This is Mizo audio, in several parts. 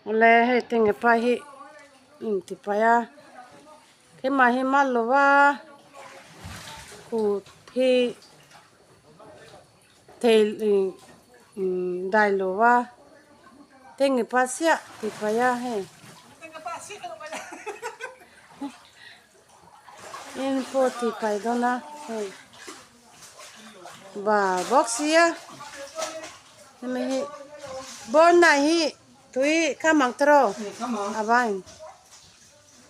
Awle hei tenge pa hi inti pai a keimah hi mal lo va kut hi thei ih dai lo va tenge pa chiah ti pai a hei in pawh ti pai dawn a hei. Bal bawk sia hemi hi bawn ah hi tui kham ang tiraw a vain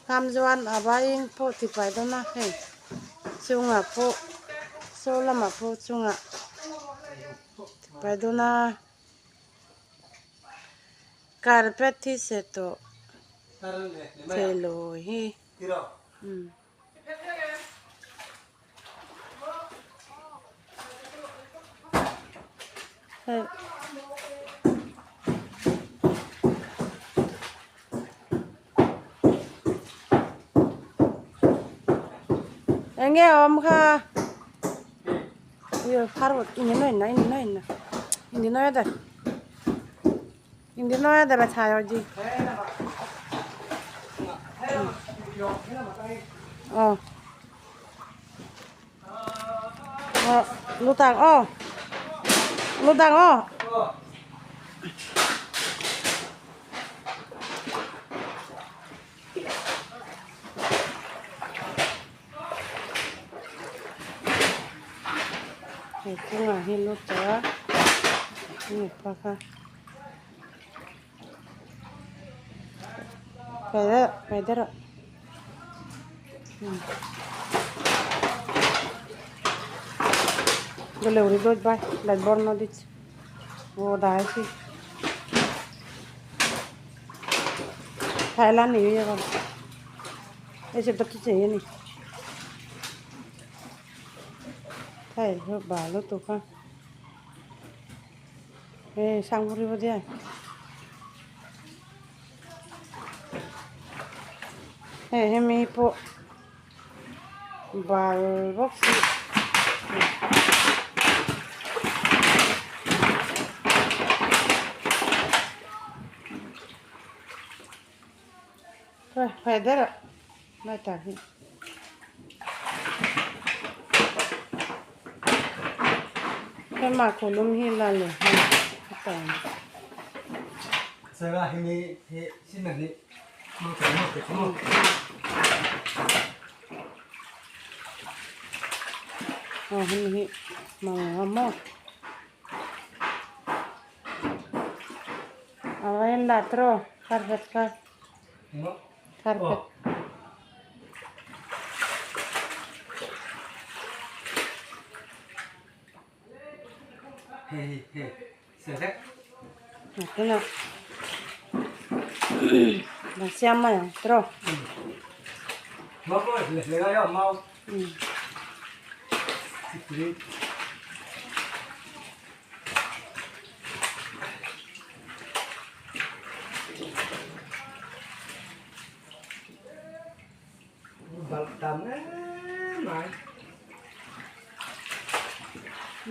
kham chuan a vaiin pawh ti pai dawn a hei chungah pawh saw lamah pawh chungah ti pai dawn a carpet hi se tawh thei lo hi. Enge a awm kha Lutang oh. Lutang oh. Hei kawngah hi lut tawh a hemi pa kha phei deuh rawh Hei hemi pawh bal bawk si phai der ah lai tak hi. Hema khawlum hi la leh hman a tam. Aw hemi hi mang a maw. A va en la tiraw carpet kha. Carpet. Tuna la siam mai ang tiraw.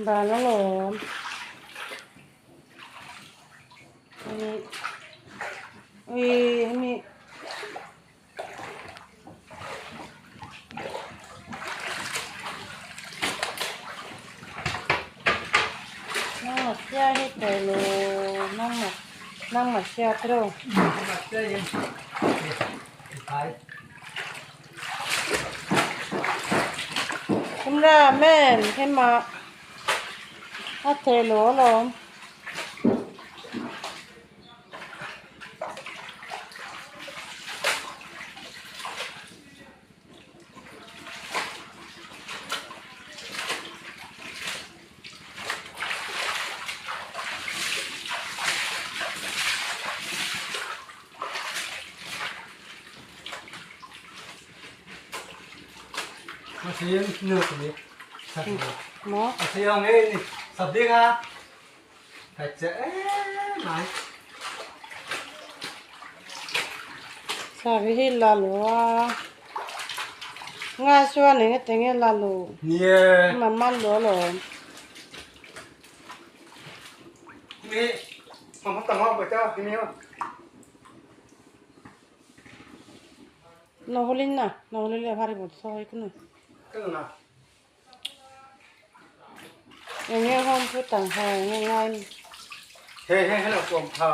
Bal alawm hemi ui hemi. Nangma sia hi tawh lo nangma nangma sia tawh. Cameraman hema a thei lo alawm. Maw? Savi hi la lo a nga chuan eng ete nge la lo ama man lo alawm. নহ'লে না নহ'লে ভারি বলছো হয় কোনো enge home phu tang ha enge ngai he he he lo kom tha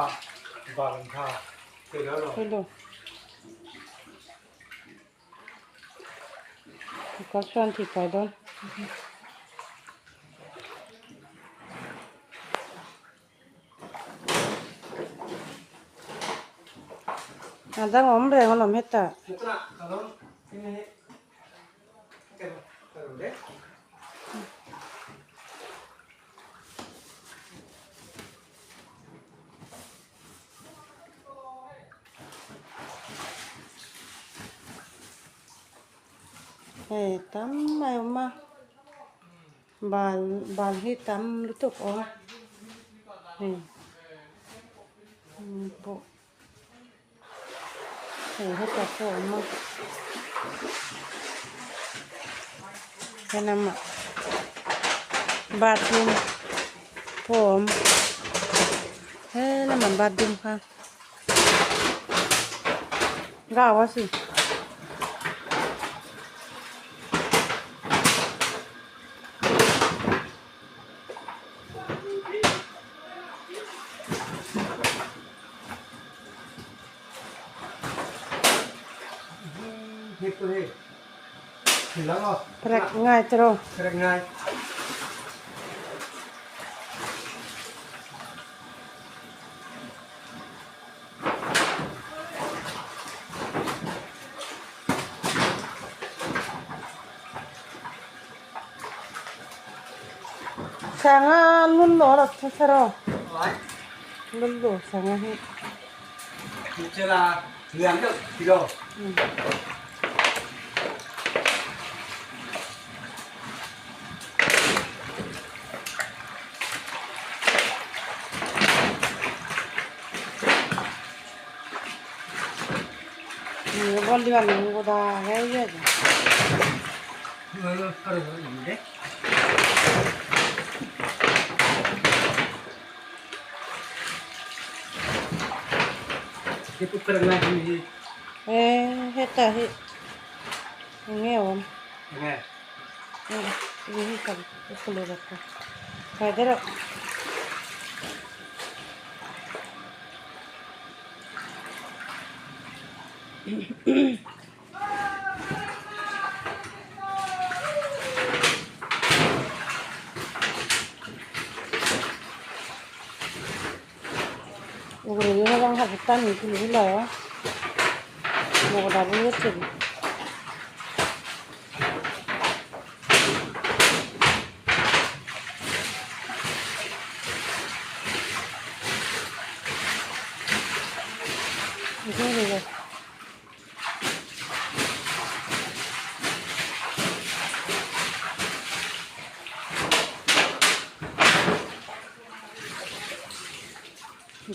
ba lam tha te lo lo hello ka chuan thi pai dawn a dang awm reng alawm hetah. Hei tam mai a awm a bal bal hi tam lutuk a awm a hei pawh. Hei hetah pawh a awm a helamah bathroom pawh a awm he lamah bathroom kha gau a si. Prek ngai tiro. Prek ngai. Sanga lullo ra thasaro. Lullo sanga hi. Chela liang deuh tiro. Bolli balli goda agey iyot. Hetah hi enge awm Uguredi parapang habottani tuli tuloi mogoda bo ussey.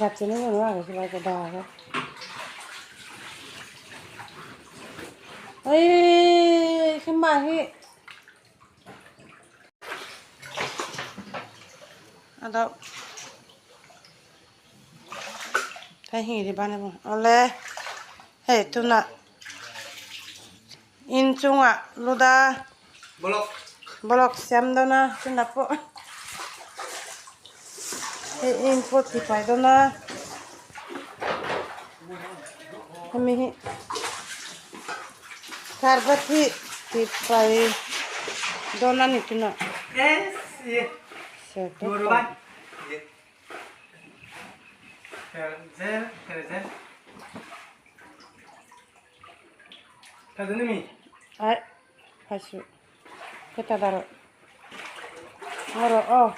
Gacchino guno agey sey goda agey. Ei khi ma hi. Ado hei hi ri ban awle hei tunah inchungah luda block siam dawn a tunah pawh hei in pawh ti fai dawn a hemi hi carpet hi ti fai dawn a ni tunah. Ai pasu kita taruh ngoro oh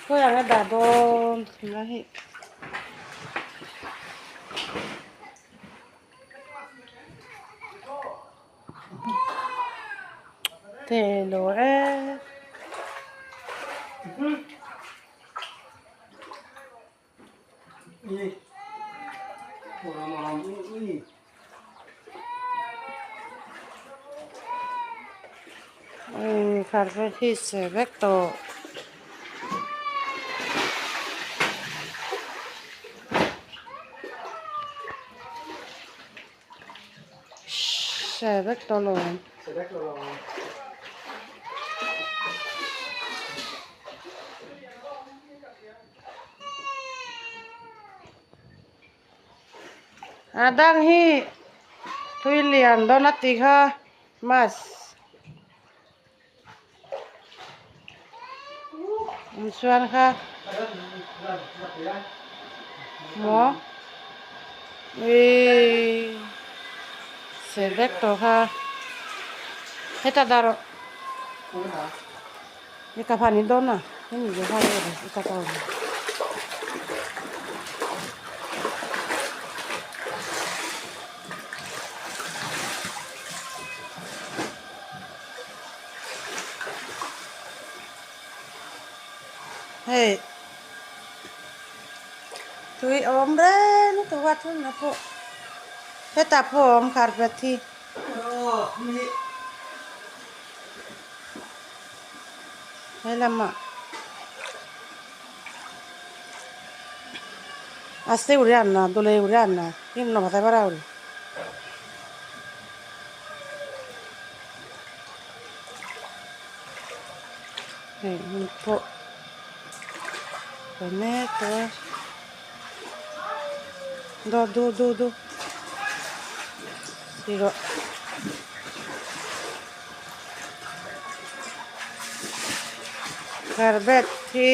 ko yang ada don hi te lo e Carpet hi chhe vek tawh. Se vek tawh lo ang. Se vek tawh lo ang. A dang hi tui lian dawn a tih kha mas. Awm chuan kha maw ihh se vek tawh kha heta dah rawh i ka phan in dawn a hemi ve kha i ka phan. Hei tui a awm reng lutuk a thunna pawh hetah pawh a awm carpet hi. He lamah aste guri anna dole guri anna him no pada para guri. Hei hmun pawh pe mek tawh a dawt duh duh duh ti rawh. Carpet hi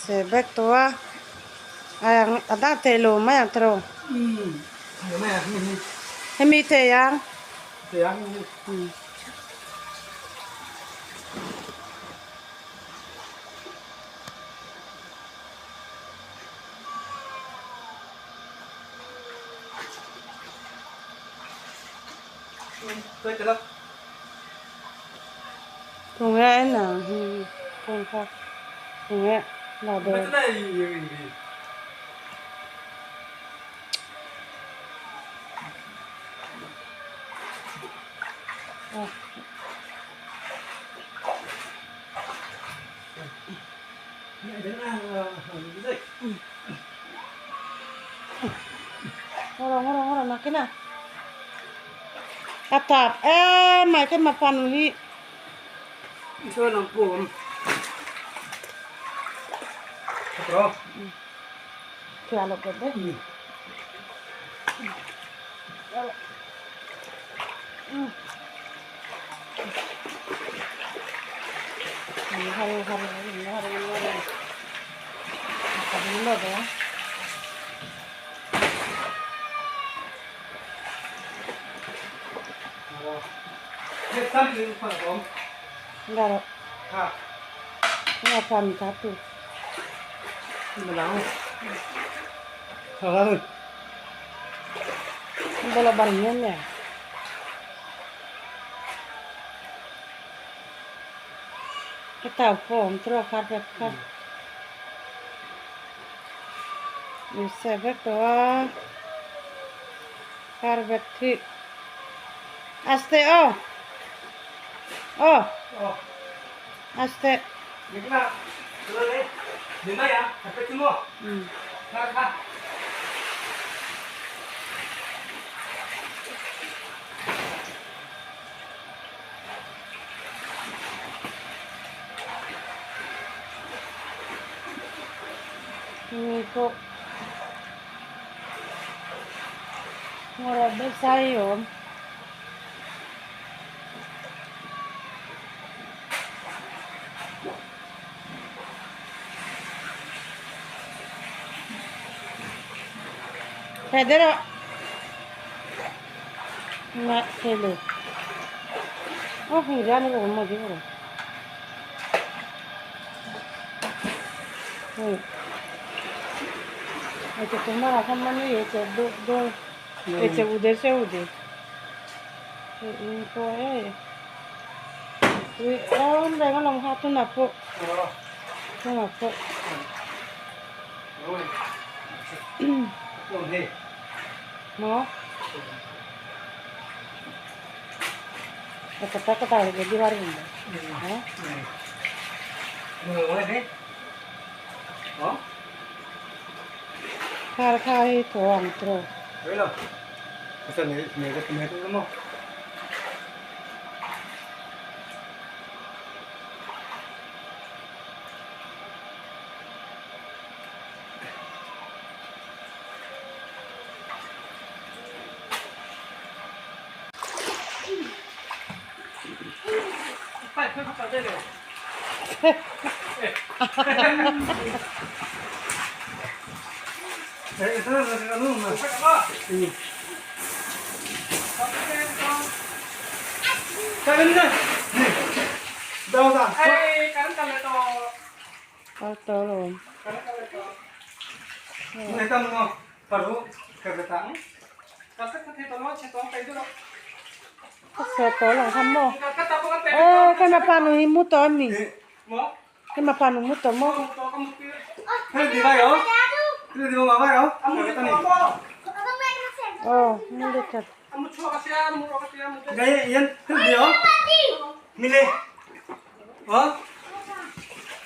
chhe vek tawh a a dang theih lo mai ang tiraw hemi thei ang. Tunge en ang hi phone kha tunge la dawn. Ngawr ngawr ngawr nakina a tap em mai te mapan hi. Heta pawh awm tawh a carpet kha in set vek tawh a carpet hi aste aw aw aste. Mi pawh ngawrh besai a awm. Thei deuh rawh. Na thei lo. Aw hei rian a awm maw deuh rawh. Hei. এটা তোমার এখন মানে এতে দো দো এতে উদেছে উদে po eh. Ui, oh, đây có lòng hạt tu nạp po. Tu nạp po. No. Kata kata lagi baru ini. Khar khai thuang tro. Kal tawh alawm. Ka sawt tawh lo kha maw. Aw keimah pa nu hi mu tawh a mi? Keimah pa nu mu tawh maw? Aw mu le that.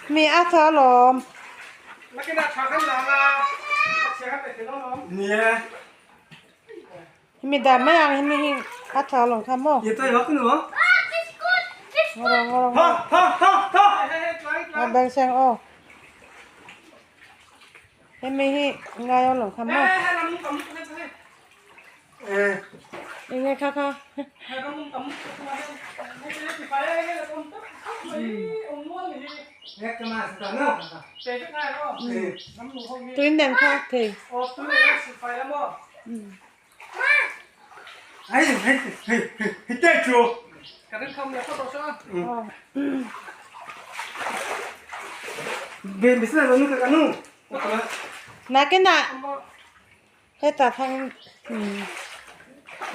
Mi a tha alawm. Mi dan mai ang hi mi hi a tha alawm kha maw. Ngawrong ngawrong. A beng seng aw. Hemi hi ngai alawm kha maw. Enge kha kha. Tui nen kha thei. Nakinah Heta thang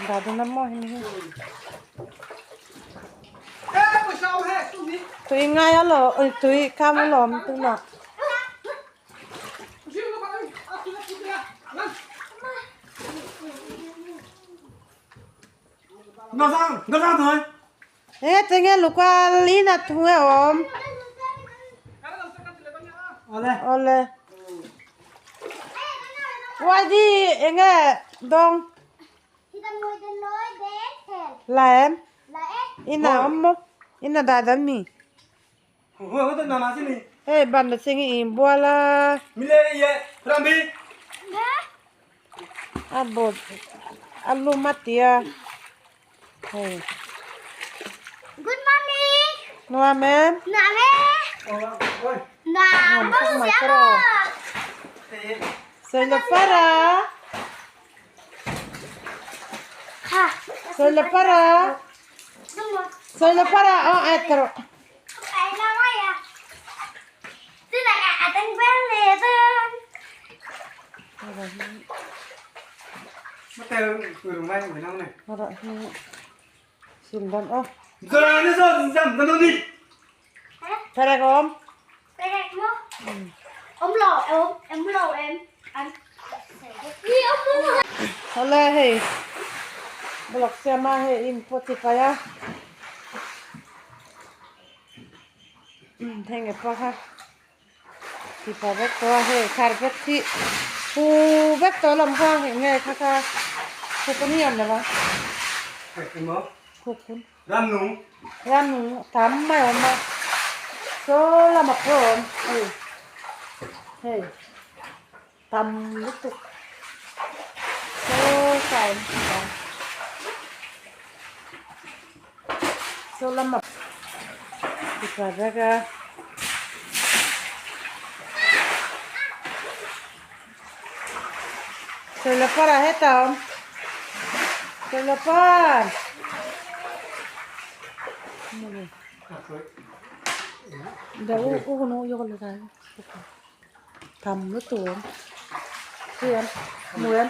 dah dawn a maw hemi hi. Tui ngai a lo tui kam a lawm tunah. He tinge luka lin a thung e awm. Awle. YD enge dawng. La em. Ina awm maw? Ina dah dan mi. Hei ban la ching i bual a. A bawt a lum a tia. Hei. Good morning. Nuam em? Nuam e. Nuam Nuam khawp mai ka rawh. Sailapara. Ha. Sailapara. Sailapara oh ai ka rawh. Awle hei block siam a hei in pawh ti pai a. Heng e pawh kha ti pah vek tawh a hei carpet hi hu vek tawh lam kha heng nge kha kha khuk an hiam lo va khuk hun ramnung tam mai a awm a saw lamah pawh a awm hei hei tam lutuk saw kha a awm bawk a saw lamah mipa vek a sawilapar ah hetah a awm sawilapar. Tham lutuk awm hei an hmu em.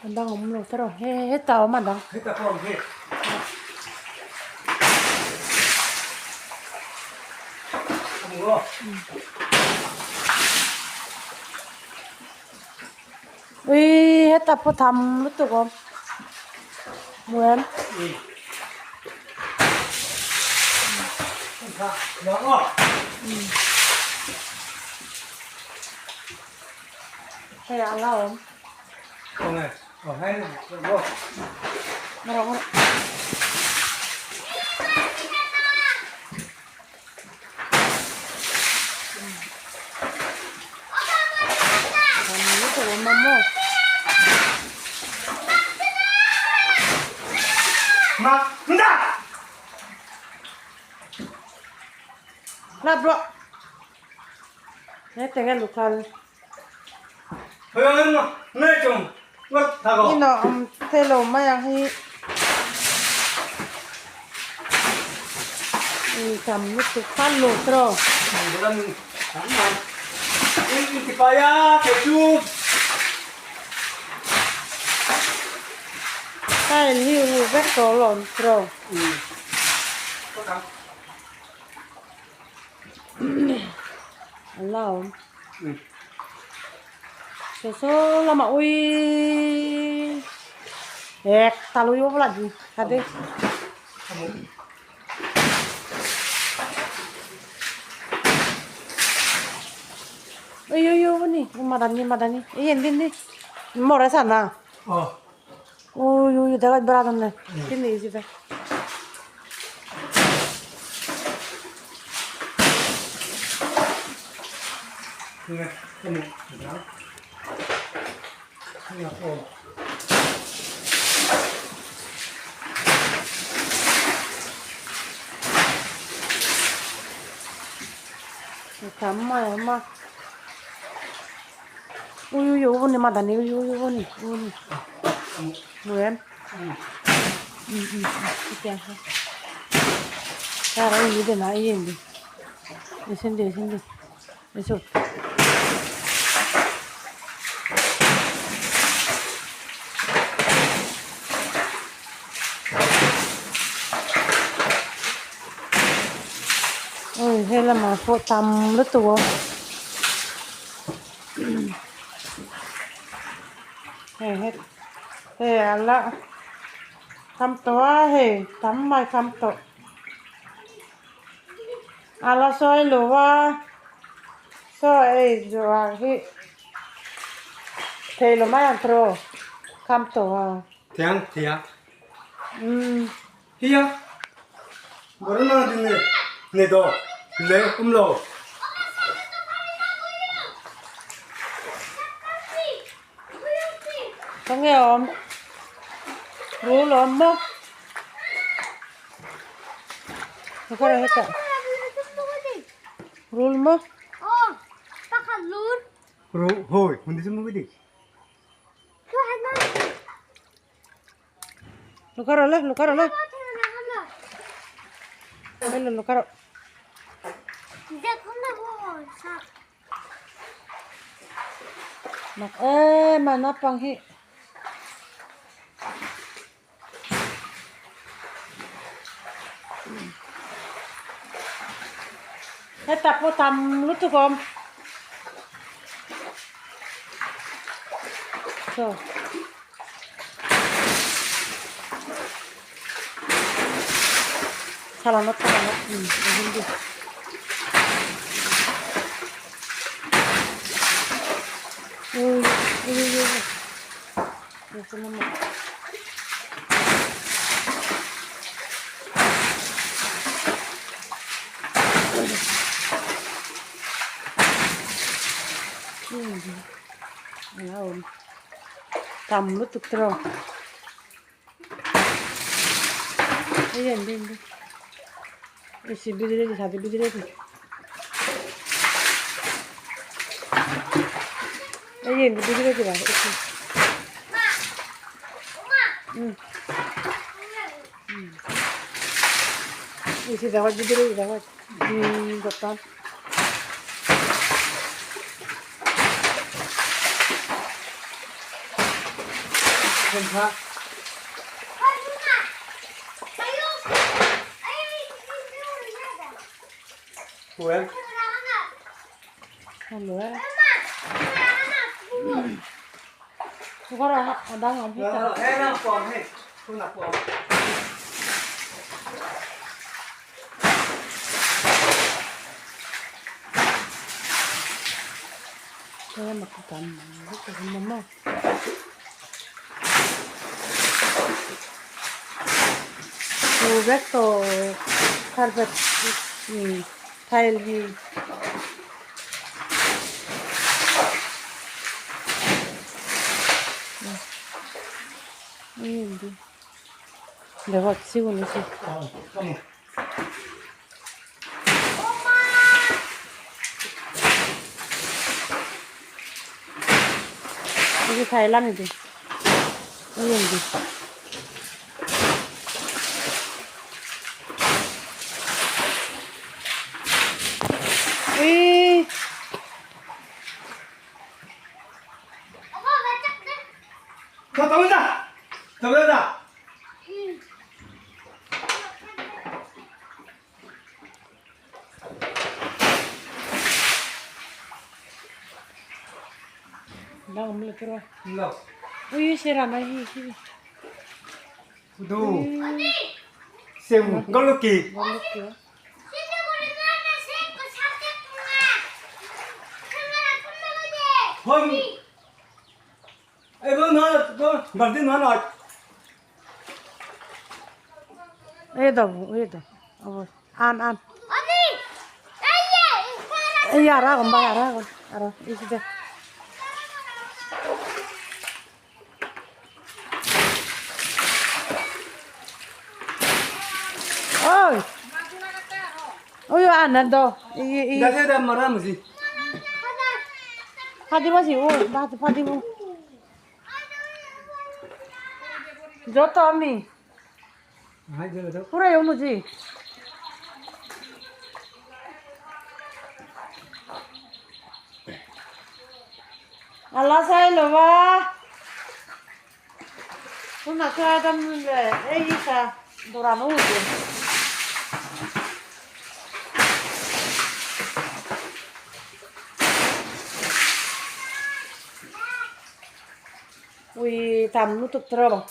A dang awm lo ta rawh he hetah a awm a dang. Ui heta pawh tham lutuk awm hmu em. Hei a la awm. Ngarawh ngarawh. Lap rawh. He tenge lukhal. Ino awm theilo mai ang hi. I tam lutuk khan lut rawh. Tile hi ru vek tawh lawm tiraw. An la awm. Saw saw lamah ui ek talui awk la di khade. Ui ui ui ni madani madani yen din di more sana. Ui ui dagat bradon ne. Tin easy da. Tam mai awm a ui ui u ni madani ui ui u ni u ni hmu em chutiang kha car a in den ah a in di sin di. Eso. Oi he lamah pawh tam lutuk a hei het hei a la kham tawh a hei tam mai kham tawh. A la sawi lo a, saw ei zawh hi thei lo mai ang tawh kham tawh a. Thiang thiang. Umm. Hiya. Borana din ne ne do le um lo. Ka nge awm. Rul awm maw. Rul maw? Rul hoi hun di mu di. Lukaro le, lukaro le. Hello, lukaro. Mak em a naupang hi. Heta pawh tam lutuk a awm. Saw. Thlalak thlalak um a him bik. Ui ui ui. Tam lutuk tawh hei an din Vek tawh carpet tile hi. Thailand idi. Uyendi. Ui. Ui sera na hi hi. Du. Sem goluki. Goluki. Hom. Ai bơ nó nó bản tin nó nói. Ei do, ei do. An an. Ei ara kon ba ara kon. Ara isi de. Oi. Oi an do. I i. Da da mara musi. Phadi basi o ba phadi bu. যত আমি পুরাই অনুজি আল্লাহ চাইলো বা তোমা এই ইসা দৌড়ানো হচ্ছে। Ui, tam lutuk terus.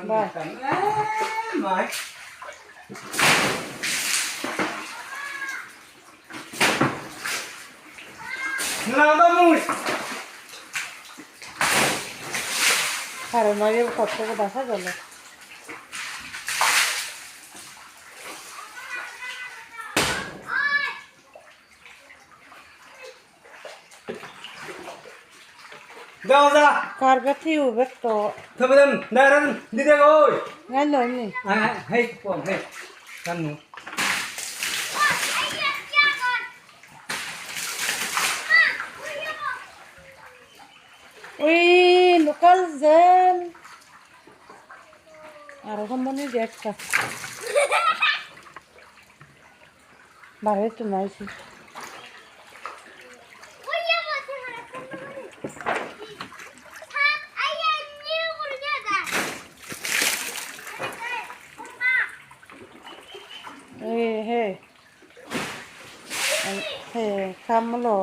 Bye. Bye. কারণ কত বাসা গেল। Karga thiu vek to. Thôi bây giờ đây đi đây rồi. Ngay nói nè. À, hay, còn hay. Căn nụ. Ui, local gel. আর মনে একটা বাইরে তো নাইছি। এই হে হে কামলো।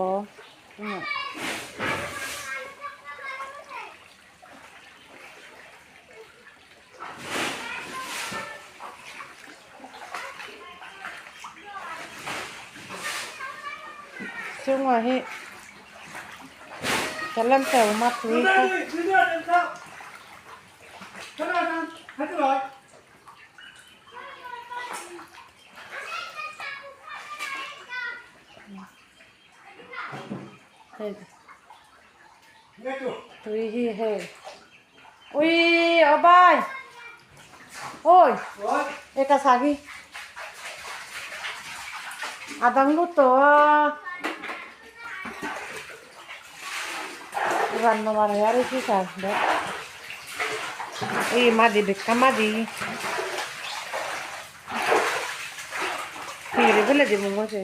Chung hi chalam teu ma tui ka. Tui hi he. Ui, abai. Oi. Eka sagi. Adang luto. রান্না বাড়া আর কি কাজ এই মাদি বেকা মাদি ফিরে ফেলে দিব মজে।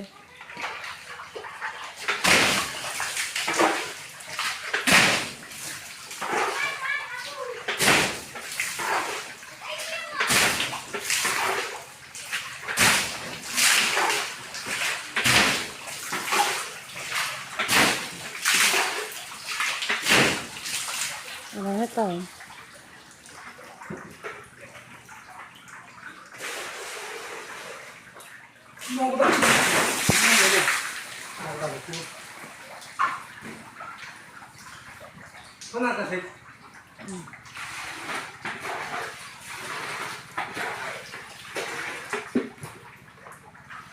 Ano ito?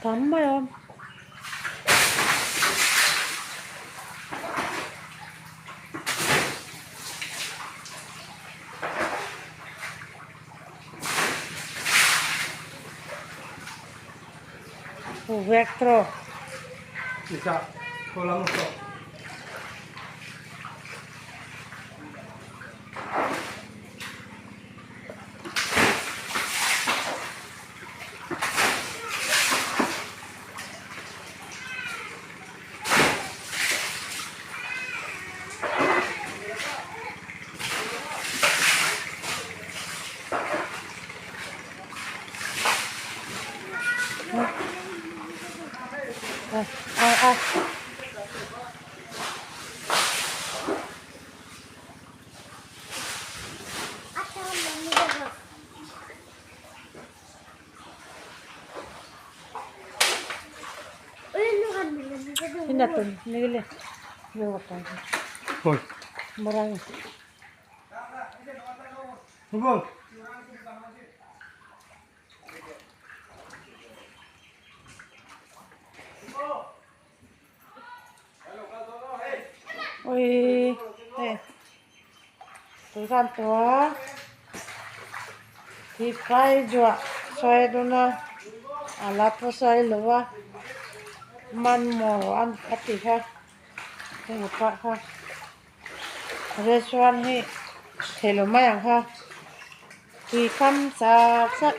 Tama. Vectro. Isa, kolam ko. A a. Ui hei tui khan tua thi phai zuah sawi dawn a a la pawh sawi lo a hmanhmawh an a ti kha heng pah kha restaurant hi theih loh mai ang kha tui kam chak chak.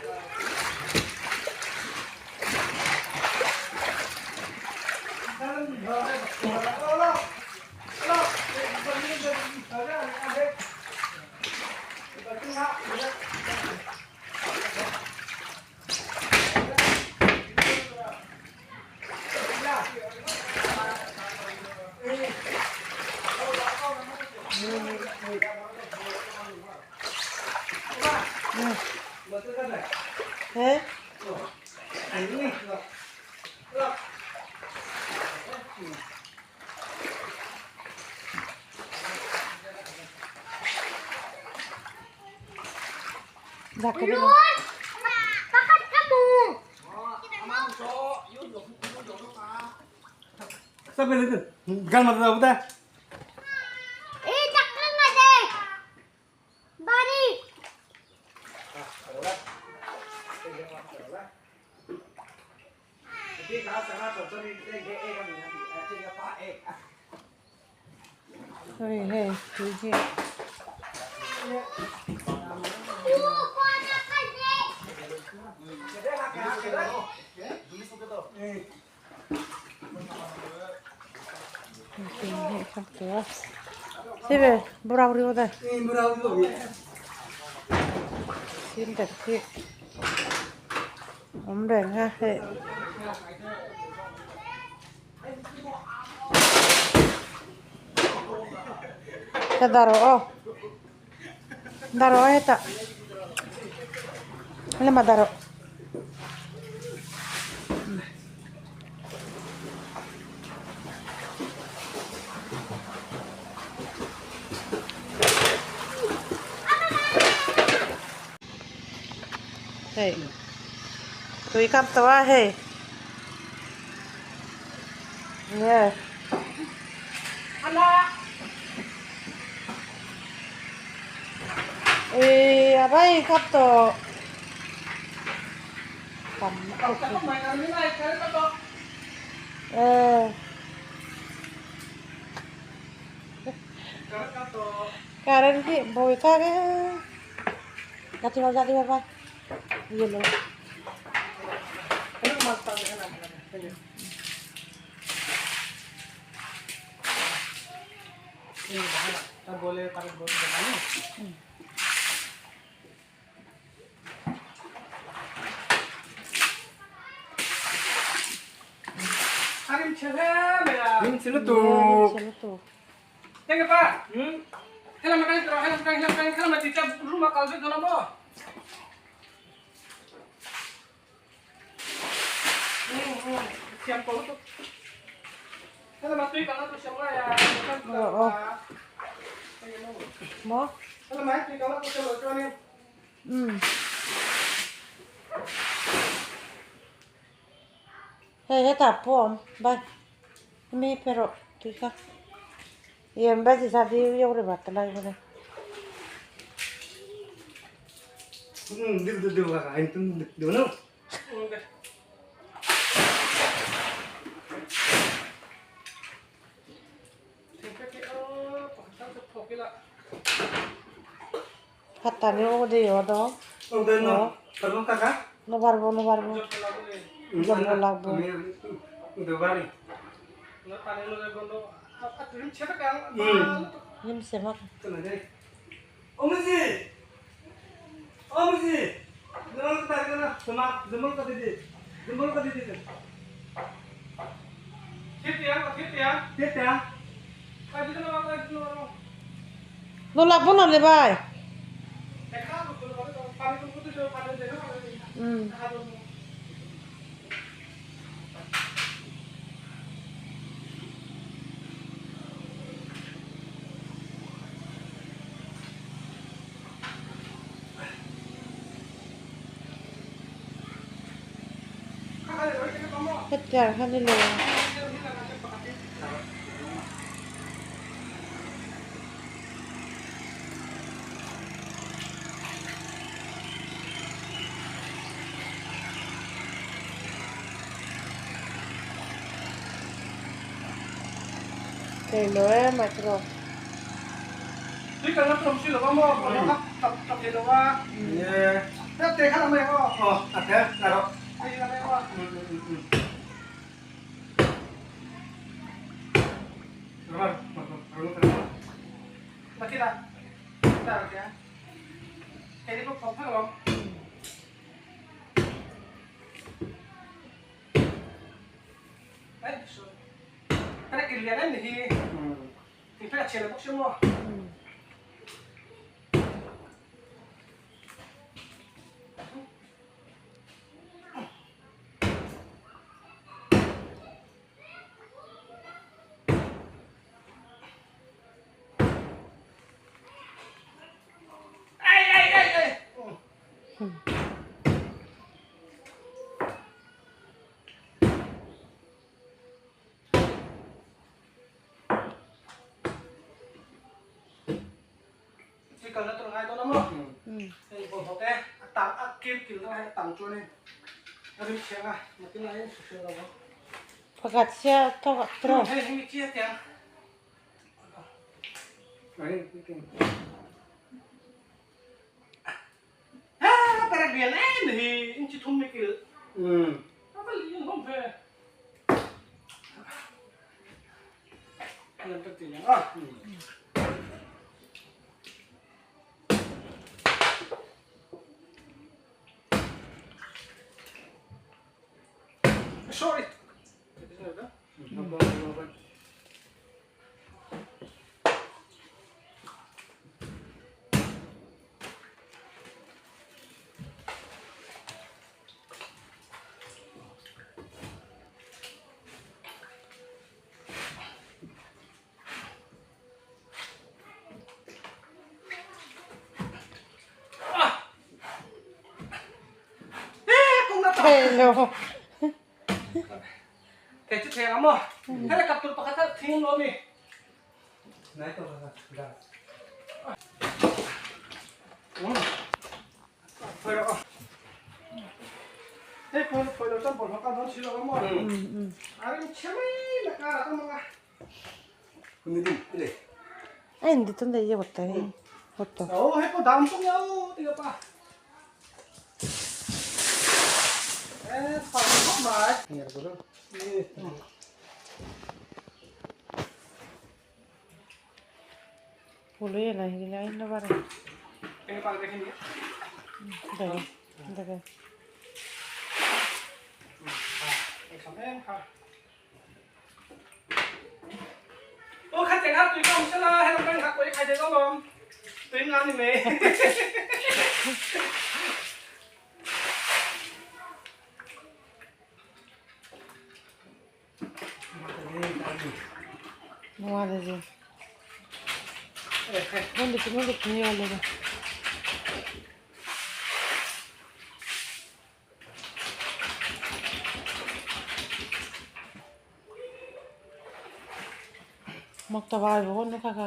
He? Pakhat ka mu. Eh, takkan nga de. Bari. Hei hei tui hi. Sibe burau ri udah. Sim tak si. Om reng ha hei. Ka daro aw. Daro heta. Lema daro. Hei tui kam tawh a hei nge ui a vai khắp tawh tam ờ current ki boi kha ke jati ba ba yellow Mo? Hei hetah pawh a awm bai mi pe rawh tui kha em bai chi sa di yo re bat lai bawk e. Hattani uguredi yo do. No parbo no parbo. Jombo lagbo. Himse mak. Nolak pun le bai. Hetiang kha ni lo. Thei lo e mai tawh. Pakhat sia tawk tawk. Hello. Indi tunda iye botta botto. Phulo ye na hijeni ain no parey. Dege dege. Nuwa de. Nondiki nondiki niye oldu. Mokta var bu ne kaka.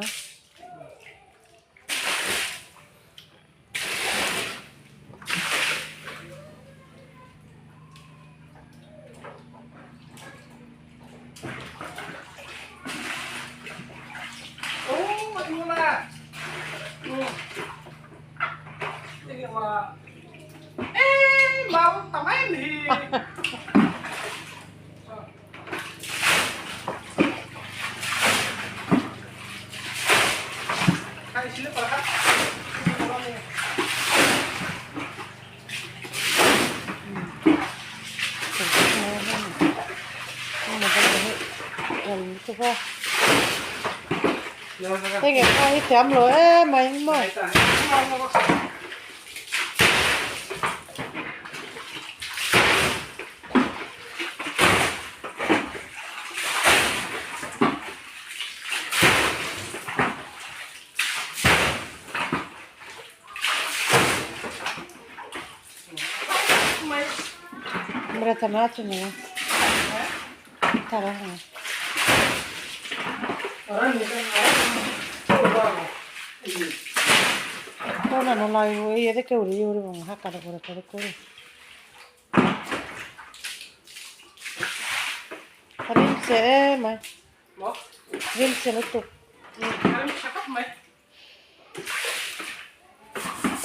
fel lutuk a. Heng eng pawh hi thiam lo em mai maw.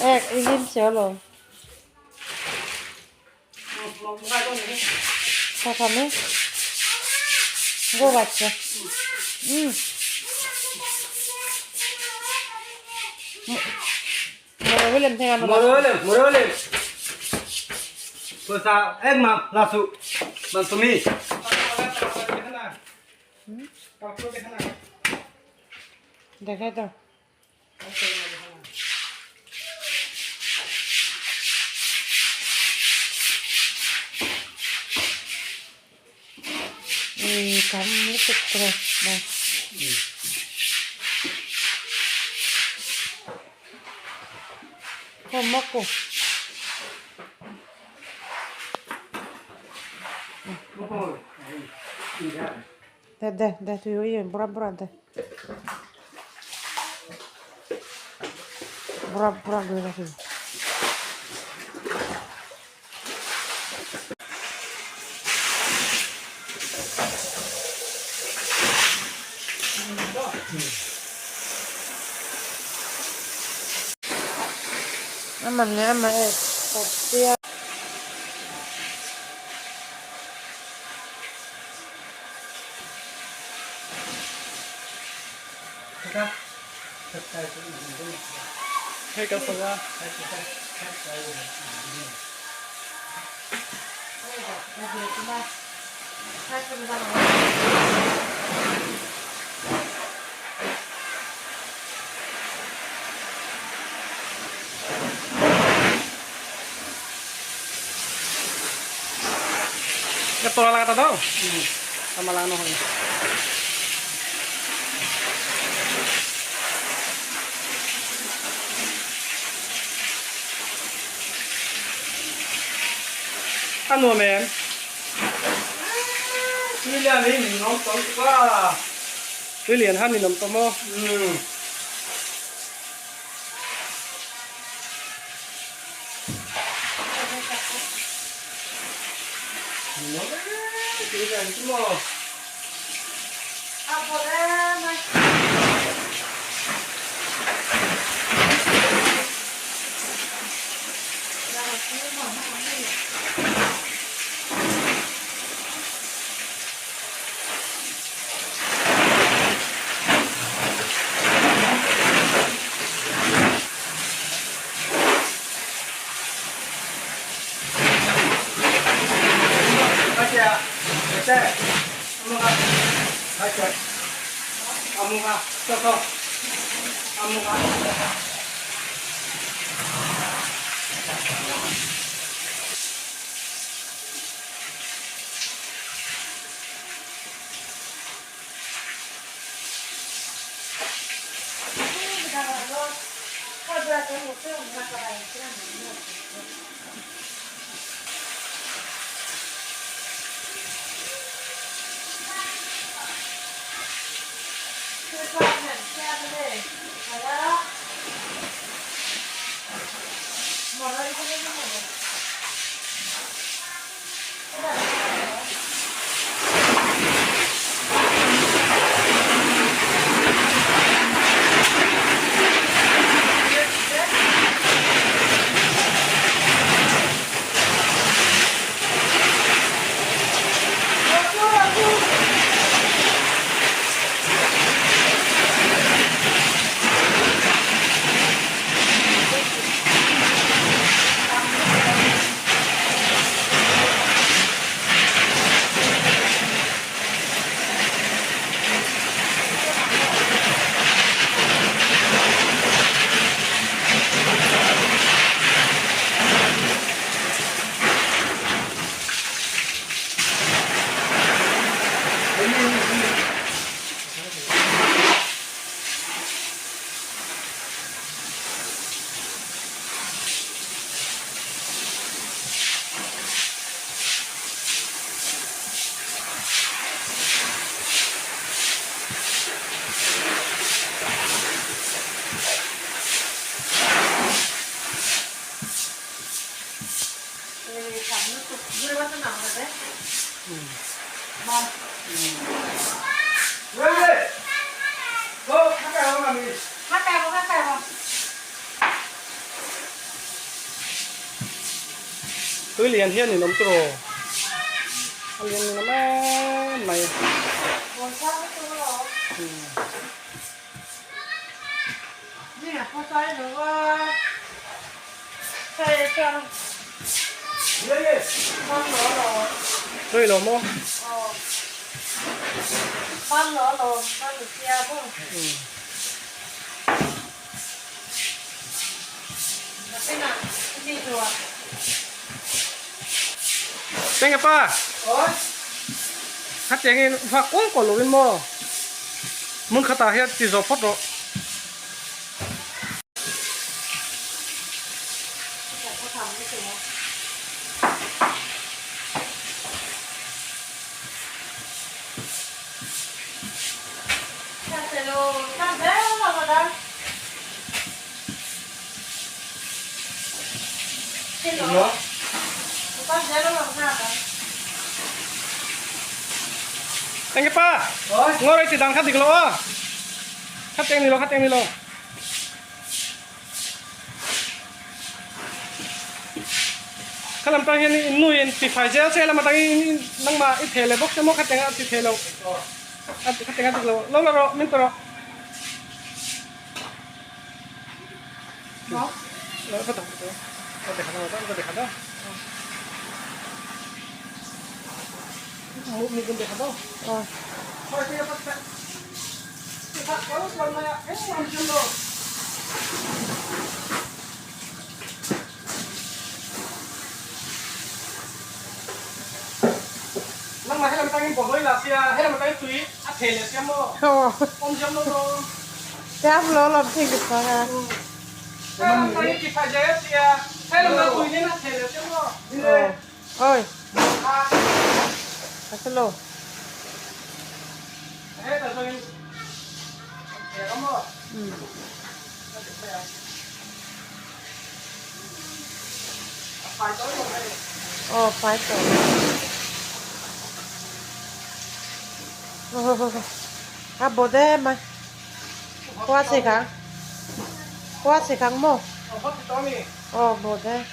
Ek i rim che alawm. Thakami go bacha. Morole Posa ek ma lasu man tumi. দেখাই দাও। อืมทำรู้สึกเลยนะหอมมากกู দে দে দে তুই ওই বুড়া বুড়া দে বুড়া বুড়া করে রাখি। Ama ne ama evet. Tortilla. তোলা লাগাটা দাও, আমার লাগানো হয়। A nuam em? Tui lian hi min awm tawh lutuk a. Tui lian han min awm tawh maw? Umm. Min awm em tui lian chu maw? A vawt em a. Tui lian hian in awm tawh a lian in awm em mai. Tui lo maw? Tengge pa. Khatiang in va kawl kawl lo in maw? Hmun khatah hian ti zawh phawt rawh. Tengge pa. Ngawr ei ti dan kha dik lo a. Khat eng ni lo, khat eng ni lo. Kha lam tang hian in nu in ti fai zel se lam atangin nangmah i theh leh bawk se maw khat eng a ti thei lo. A khat eng a dik lo. Lo la rawh, min pe rawh. Lo ka tak ka ka dekha daw ka dekha daw. Mu mu kun dekha daw. Khoi te pa ta. Chăm lo làm thịt được không à? Ôi. Hello. Aw fai tawh. A bawt em a. Khua si khang. Khua si khang maw? Aw bawt e.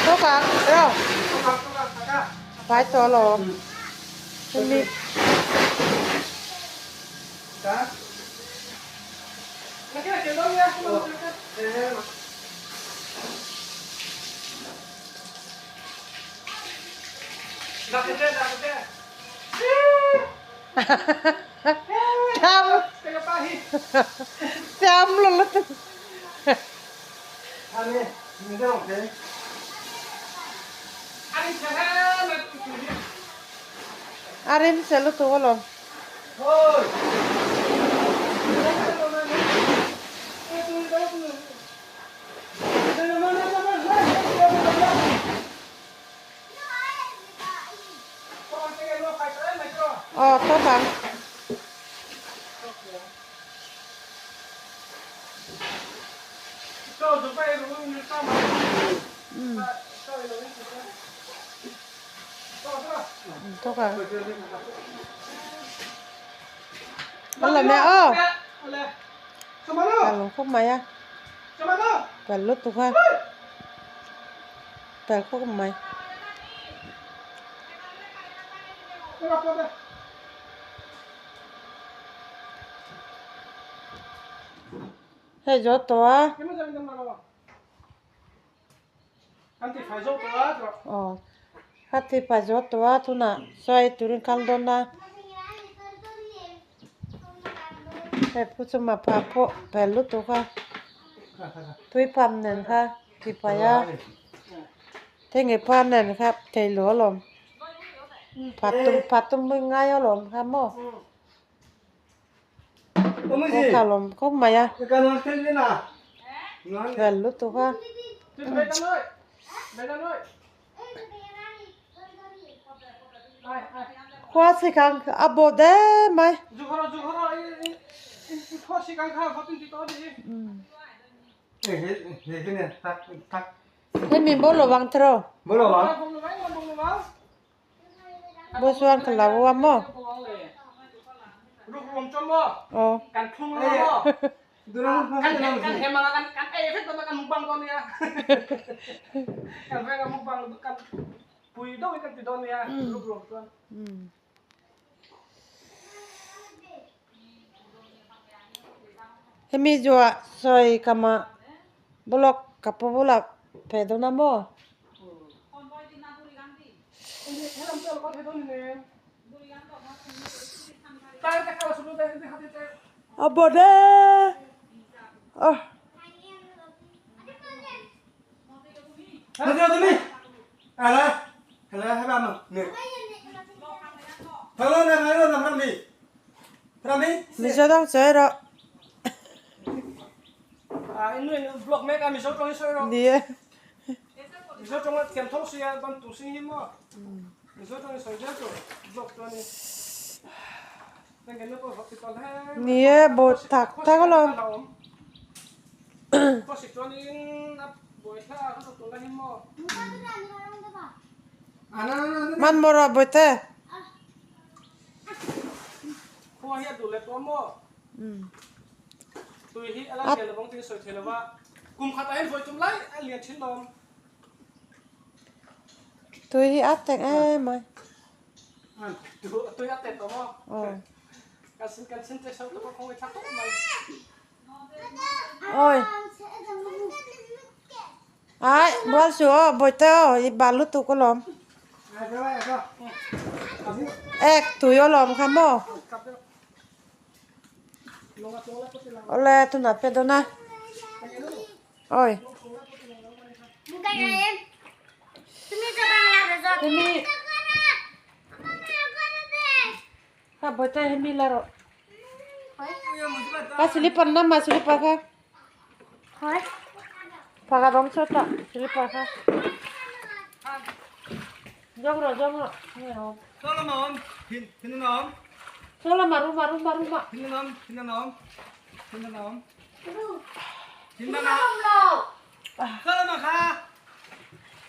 Tawk ang ro. Fai tawh alawm. Hemi. Cham. Cham lo lutuk. A rim che lutuk alawm. Aw tawp ang. Tawk ang. An la meh aw. Ka lung khawp mai a. Kal lutuk a. Kal khawp mai. Hei zo tawh a. Aw kha ti fai zo tawh a tunah sawi turin kal dawn a. Hei pu chu mapa pawh pel lutuk a. Tui pump nen kha ti fai a. Thei pa nen kha thei lo alawm. Phat tum phat tum mai ngai alawm kha maw. Kawng kha alawm khawp mai a. Fel lutuk a. Khua si khang a bawh deuh mai. Hemi bo lo wang tro. Bo chuan ka lo a maw. Aw. Hemi zuah sawi kama block ka pu bulah pheh dawn a maw? A bawt e aw. Mizo dang chawi rawh. Ni e. Ni e bawt tak tak alawm. Hmanhmawh rawh bawihte. Tui hi a tek em mai. Oi. Ai, bual su aw, bawihte aw, i bal lutuk alawm. Ek tui alawm kha maw. Awle tunah pe dawn a. Oi. Hemi. Kha bawihte hemi la rawh. Kha slipper na ma slipper kha. Pakhat awm chhuat a slipper kha. Zawng rawh zawng rawh nge awm. Saw lamah awm thin a awm. Saw lamah room ah room ah room ah. Thin a awm thin a awm thin a awm. Thin a awm. Saw lamah kha.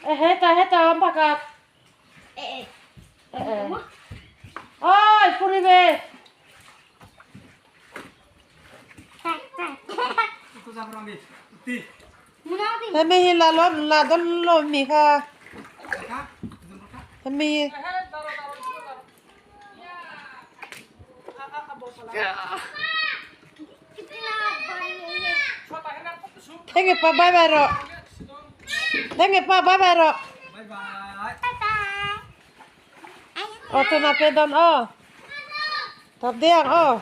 E hetah hetah awm pakhat. Oi puri ve. Hemi hi la lawm la dawn lawm mi kha. Hemi hi. Thank you pa bye bye rawh. Thank you pa bye bye rawh. Aw tuna pe dawn aw. Tap deng aw.